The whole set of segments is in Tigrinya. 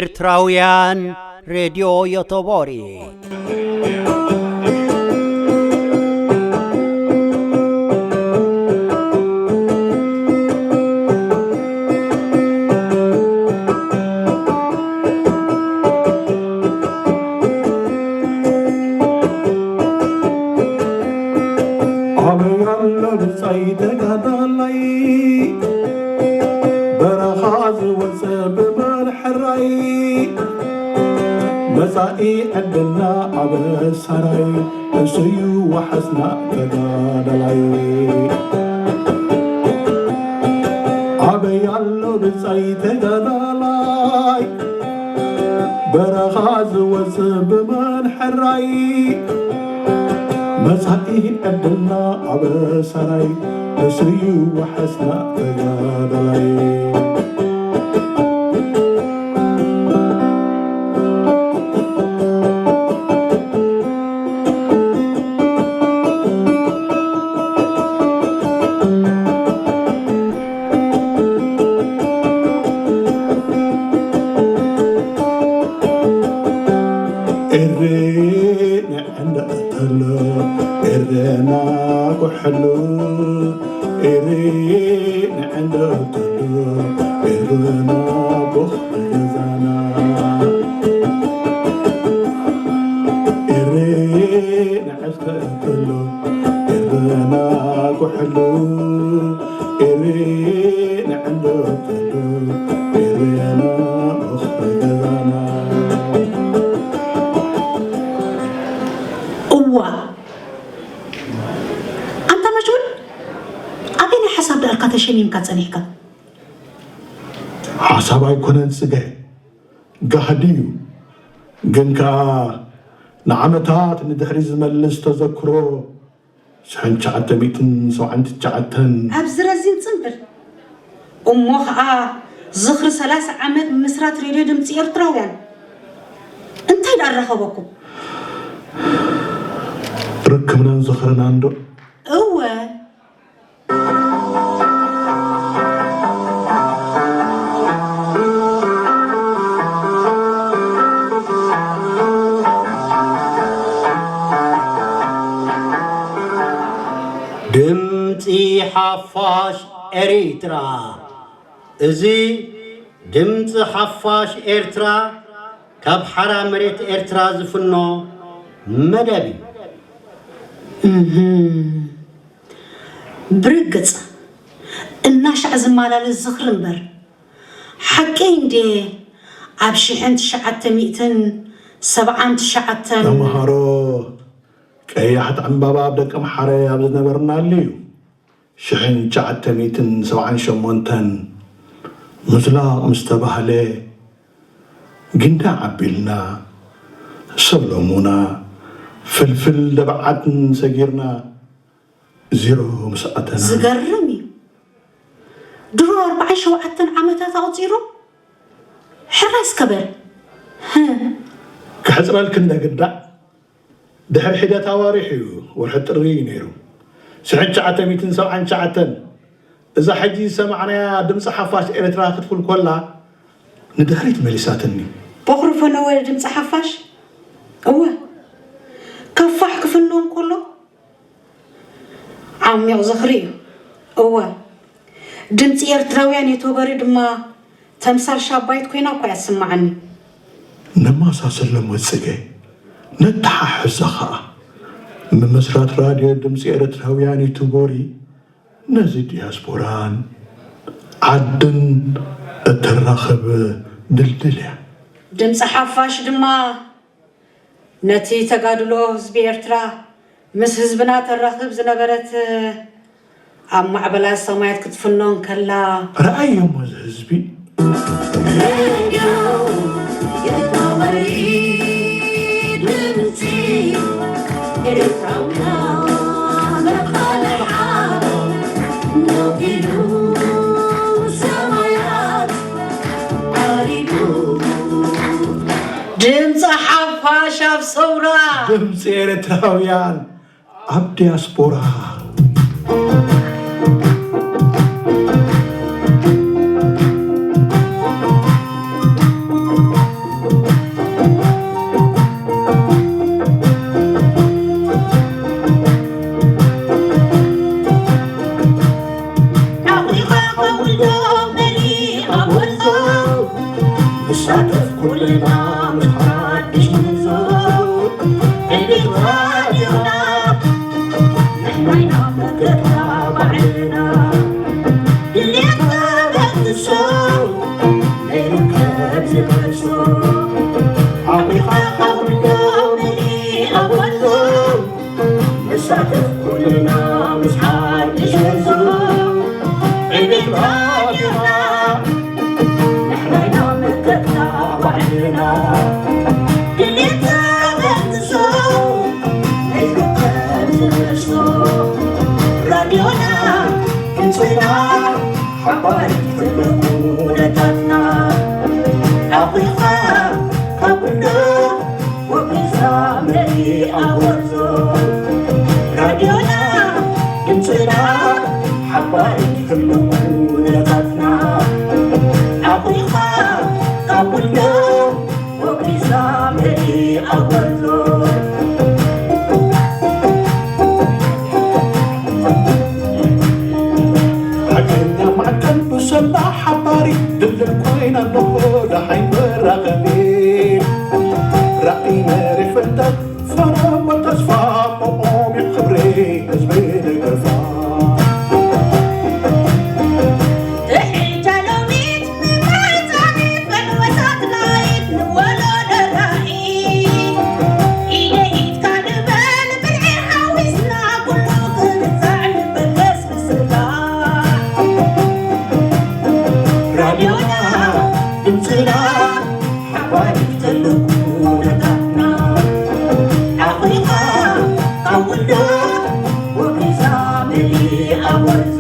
ኤርትራውያን ሬድዮ ዮቶቦሪ። ኣበይ ኣሎ ብጻይ ተጋዳላይ፣ በረኻ ዝወጸ ብመን ሕራይ፣ መጻኢ ዕድልና ኣበሳራይ፣ እሱዩ ዋሕስና ተጋዳላይ። ኣበይ ኣሎ ብጻይ ተጋዳላይ፣ በረኻ ዝወጽእ ብመን ሕራይ፣ መጻኢ ዕድልና ኣበሳራይ፣ እሱዩ ዋሕስና ተጋዳላይ። ኤሬ ንዕንደእተሉ፣ ኤሬና ኩሕሉ፣ ኤሬ ንዕንደእተሉ፣ ኤሬና ቦኽሪ ገዛና። ኤሬ ንዕንደእተሉ፣ ኤሬና ኩሕሉ፣ ኤሬ ንዕንደእተሉ፣ ኤሬና ቦኽሪ ገዛና። እዋ፣ ኣንታ መጅሁል፣ ኣበየናይ ሓሳብ ደኣልካ ተሸሚምካ ጸኒሕካ? ሓሳብ ኣይኮነን ጽገ፣ ጋህዲ እዩ። ግን ከኣ ንዓመታት ንድሕሪት ዝመልስ ተዘክሮ ሽሕን ትሽዓተ ሚእትን ሰብዓን ትሽዓተን። ኣብዚ ረዚን ጽንብል። እሞ ኸኣ ዝኽሪ ሰላሳ ዓመት ምስራት ሬድዮ ድምጺ ኤርትራውያን። እንታይ ደኣ ኣራኸበኩም? ርክብናን ዝኽርናን ዶ? እወ። ድምጺ ሓፋሽ ኤሪትራ። እዚ ድምጺ ሓፋሽ ኤርትራ ካብ ሓራ መሬት ኤርትራ ዝፍኖ መደብ እዩ። እህም። ብርግጽ እናሻዕ ዝመላለስ ዝኽሪ እምበር፣ ሓቀይ እንድየ ኣብ ሽሕን ትሽዓተ ሚእትን ሰብዓን ትሽዓተን። ተምሃሮ ቀያሕቲ ዕምባባ ኣብ ደቀምሓረ ኣብ ዝነበርናሉ እዩ። ሽሕን ትሽዓተ ሚእትን ሰብዓን ሸሞንተን ምዝላቕ ምስ ተባህለ፣ ግንዳ ዓቢልና፣ ሰሎሙና፣ ፍልፍል ደብዓትን ሰጊርና፣ ዜሮ ምስ ኣተና። ዝገርም እዩ። ድሮ ኣርባዓን ሸውዓተን ዓመታት ኣቑጺሩ? ሕራይ እስከ በል። ህም። ክሕጽረልክን ነግዳዕ። ድሕሪ ሒደት ኣዋሪሕ እዩ፣ ወርሒ ጥሪ እዩ ነይሩ። ሽሕን ትሽዓተ ሚእትን ሰብዓን ትሽዓተን፣ እዛ ሕጂ ዝሰማዕናያ ድምጺ ሓፋሽ ኤርትራ ክትፍል ኮላ፣ ንድሕሪት መሊሳትኒ። ቦኽሪ ፈነወ ድምጺ ሓፋሽ? እወ፣ ካብ ፋሕ ክፍኖ እንከሎ፣ ዓሚቕ ዝኽሪ እዩ። እወ፣ ድምጺ ኤርትራውያን ዩቱበሪ ድማ ተምሳል ሻባይት ኮይና እኳ እያ ትስምዓኒ። ነመሳስሎም ወጽገ፣ ነተሓሕዞ ኸኣ። ምምስራት ራድዮ ድምጺ ኤርትራውያን ዩቱቦሪ ነዚ ዲያስፖራን ዓድን እተራኽብ ድልድል እያ። ድምጺ ሓፋሽ ድማ ነቲ ተጋድሎ ህዝቢ ኤርትራ ምስ ህዝብና ተራኽብ ዝነበረት ኣብ ማዕበላት ሰማያት ክትፍኖ እንከላ። ረኣዮሞ እዚ ህዝቢ። ሬድዮ ኤርትራ ወሪ ድምጺ ኤርትራውና መቓልዓ ነጊሩ ሰማያት ዓሪጉ። ድምፂ ሓፋሽ ኣብ ሰውራ። ድምፂ ኤርትራውያን ኣብ ዲያስፖራ። ኩልና ምስ ሓድሽ ወንዙ ዕቤት ራድዮና ንሕና ኢና መከትና ባዕልና ድሌት ተቐንሶ ናይ ዝርከብ ዝነሶ ራድዮና ድምፅና ሓባሪ ትልቁ ኩነታትና ኣቑሪኻ ካብ ኩሉ ወቂሳ መሊኣ ጎርዞ ራድዮና ድምፅና ሓባሪ ትልቁ ኩነታትና ኣቑሪኻ ካብ ኩሉ ወቂሳ መሊኣ ጎርዞ ሓቀኛ ማዕከን ብሰላ ሓባሪ ድልድል ኮይና ኣለኹ ደሓይ መራኸቢ ራእይ መሪ ፍልጠት ፈነወ ተስፋ መቆምያ ክብሪ ህዝቢ ደገፋ ትሕተ ሎሚት ብማሕፀን ፈነወ ሳትላይት ንወለዶ ራእይ ኢደ ኢድካ ንበል ብልዒ ሓዊስና ኩሉ ክምፃዕ ንበገስ ራድዮና ድምፅና ሓባሪ ተልኩ ኩነታትና ኣቑሪኻ ካብ ውልዶ ወቂሳ መሊኣ ጎርዞ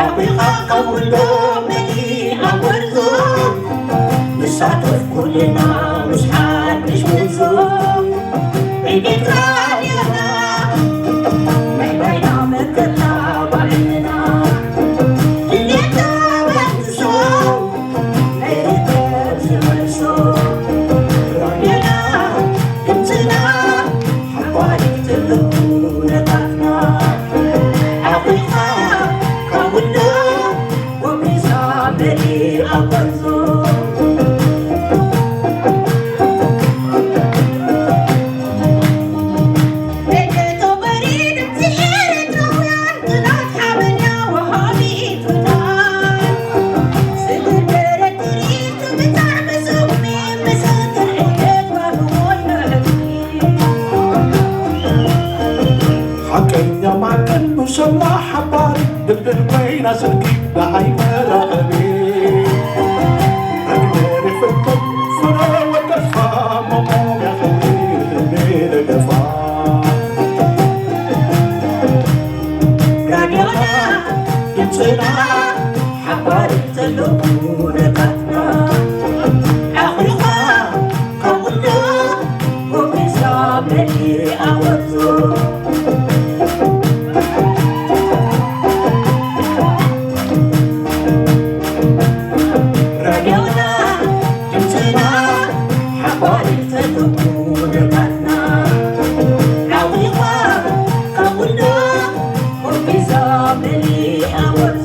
ኣቑሪኻ ካብ ውልዶ መሊኣ ጎርዞ ንሳተፍ ኩልና ምስ ሓድሽ ጉዕዞ ዕቤት ራድዮና ምዕባይና መከታ ባዕልና ድሌት ተበግሶ ናይ ርክብ ዝመልሶ ራድዮና ድምፅና ሓባሪ ትልቁ ኩነታትና ኣቑሪኻ ካብ ውልዶ ወቂሳ መሊኣ ጎርዞ ሓቀኛ ማዕከን ብሰላ ሓባሪ ድልድል ኮይና ስልኪ ደሓይ መራኸቢ ረግበሪ ፍልጠት ፍረ ወተስፋ መቆምያ ክብሪ ህዝቢ ደገፋ ራድዮና ድምፅና ሓባሪ ዘለዉ ኩነታትና ኣቑሪኻ ካብ ውልዶ ወቂሳ መሊኣ ጎርዞ ራድዮና ድምፅና ሓባሪ ተልኩ ኩነታትና ኣቑሪኻ ካብ ውልዶ ወቂሳ መሊኣ ጎርዞ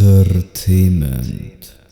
Entertainment.